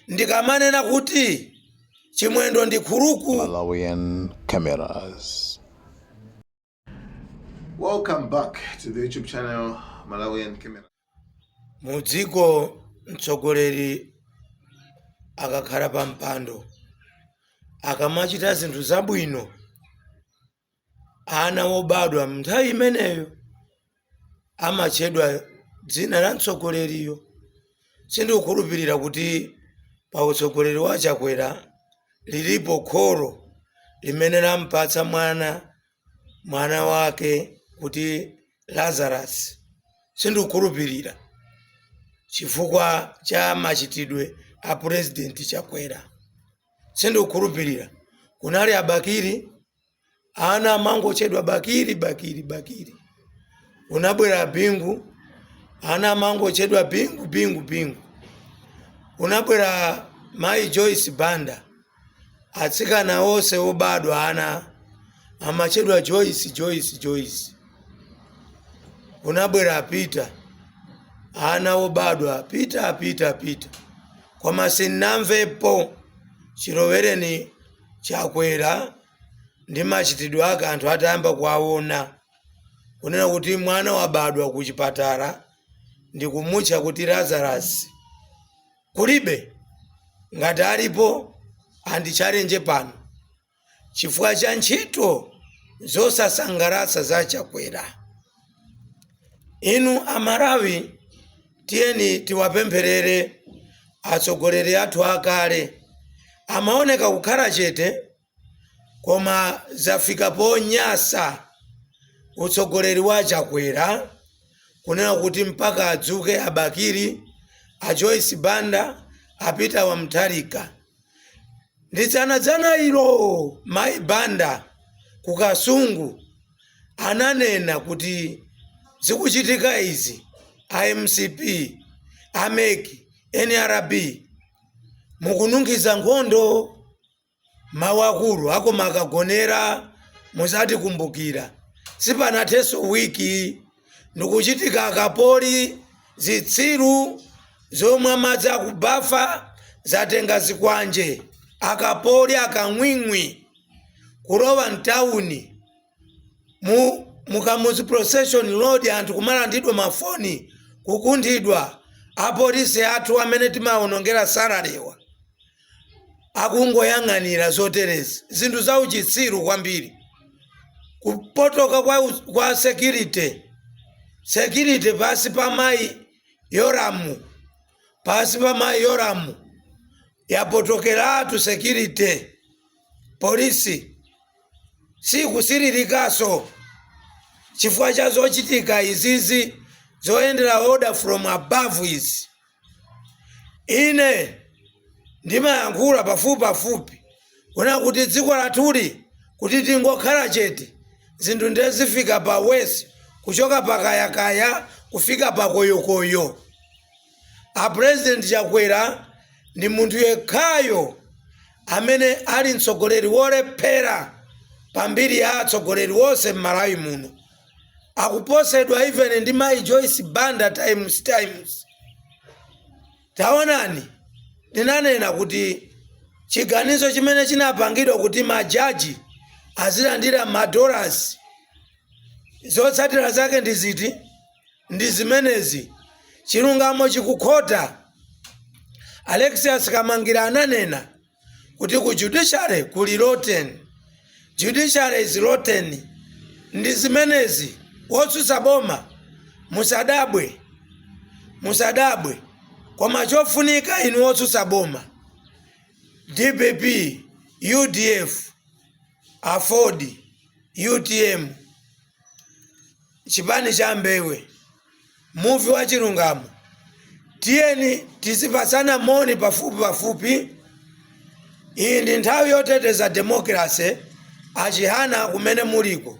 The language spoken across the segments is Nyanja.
Ndikamanena kuti Chimwendo ndi khuluku. Malawian Cameras. Welcome back to the YouTube channel Malawian Camera. Mu dziko mtsogoleri akakhala pa mpando, akamachita zinthu zabwino, ana wobadwa mnthawi imeneyo amatchedwa dzina la mtsogoleriyo. Sindikukhulupirira kuti pa utsogoleri wa Chakwera lilipo kholo limene lampatsa mwana wake kuti Lazarus. Sindikukhulupirira chifukwa cha machitidwe a Purezidenti Chakwera. Sindikukhulupirira. Kunali Abakiri, ana amangochedwa Bakiri, Bakiri, Bakiri. Kunabwera Bingu, ana amangochedwa Bingu, Bingu, Bingu. Kunabwera Mayi Joyce Banda, atsikana onse obadwa ana amachedwa Joyce, Joyce, Joyce. Kunabwera Peter, ana obadwa Peter, Peter, Peter. Koma sinnamvepo chilowereni Chakwera ndi machitidwe ake anthu atayamba kuwaona kunena kuti mwana wabadwa ku chipatala ndi kumutcha kuti Lazarus. Kulibe. Ngati alipo anditchalenje pano chifukwa cha ntchito zosasangalatsa za Chakwera. Inu Amalawi, tiyeni tiwapempherere atsogoleri athu akale. Amaoneka kukhala chete, koma zafika ponyasa utsogoleri wa Chakwera kunena kuti mpaka adzuke Abakiri, a Joyce Banda, a Peter wa Mutharika. Ndi dzanadzana ilo Mayi Banda ku Kasungu ananena kuti zikuchitika izi, a MCP, a MEC, NRB, mukununkhiza nkhondo. Mawu akulu akoma akagonera, muzatikumbukira. Sipanathenso wiki ndikuchitika akapoli, zitsiru zomwe madzi akubafa zatenga zikwanje, akapoli akang'wing'wi kulowa mtawuni mu Kamuzu Procession Road, anthu kumalandidwa mafoni, kukunthidwa. Apolisi athu amene timawonongera salary wa akungoyang'anira zoterezi, zinthu za uchitsiru kwambiri. Kupotoka kwa security pasi pa mayi Yoramu, pasi pa mayi Yoramu yapotokeratu security. Polisi sikusiririkaso chifukwa cha zochitika izizi zoyendera order from above izi. Ine ndimayankhula pafupi pafupi kuna kuti dziko lathuli kuti tingokhala chete, zinthu ndezifika pa worse, kuchoka pakayakaya kufika pakoyokoyo. A President Chakwera ndi munthu yekhayo amene ali mtsogoleri wolephera pambiri ya atsogoleri wonse m'Malawi muno. Akuposedwa even ndi Mayi Joyce Banda times times. Taonani, ndinanena kuti chiganizo chimene chinapangidwa kuti majaji azilandira madollars, zotsatira zake ndi ziti? Ndi zimenezi. Chilungamo chikukhota. Alexius Kamangira ananena kuti ku judiciary kuli rotten, judiciary is rotten. Ndi zimenezi. Wotsutsa boma, musadabwe, musadabwe. Koma chofunika inu wotsutsa boma, DPP, UDF, AFORD, UTM, chipani cha Mbewe, muvi wa chilungamo, tiyeni tizipatsana moni pafupi pafupi. Iyi ndi nthawi yoteteza democracy. Achihana kumene muliko,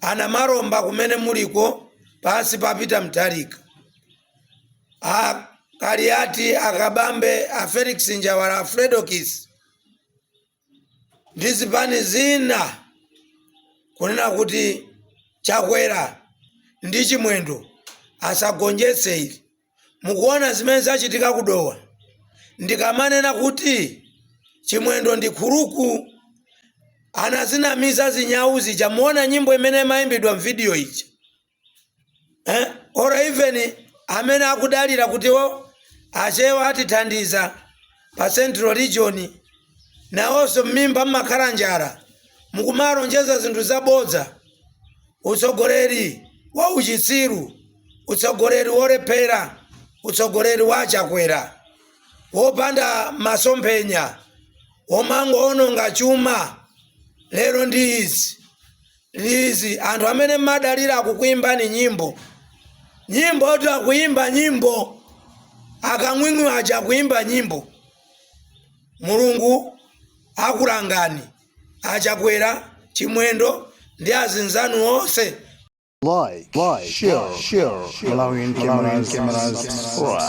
ana Maromba kumene muliko, pansi papita Mutharika, a Kaliati, Akabambe, a Felix Njawala, a Fredokis ndi zipani zina, kunena kuti Chakwera ndi Chimwendo asagonjetse ili. Mukuona zimene zachitika kudowa. Ndikamanena kuti Chimwendo ndi khuluku, anazinamiza zinyawu zija. Muona nyimbo imene imayimbidwa mvidiyo ija, eh? Or even amene akudalira kuti o Achewa atithandiza pa Central Region, nawonso m'mimba mmakhala njala, mukumalonjeza zinthu zabodza. Utsogoleri wa uchitsiru, utsogoleri wolephera, utsogoleri wa Chakwera wopanda masomphenya, womangoononga chuma. Lero ndi izi izi anthu amene mmadalira akukuimbani nyimbo, nyimbo oti akuyimba nyimbo, akang'wing'wi aja akuyimba nyimbo. Mulungu akulangani, aChakwera, Chimwendo ndi azinzanu onse. Like, share, Malawian cameras, subscribe.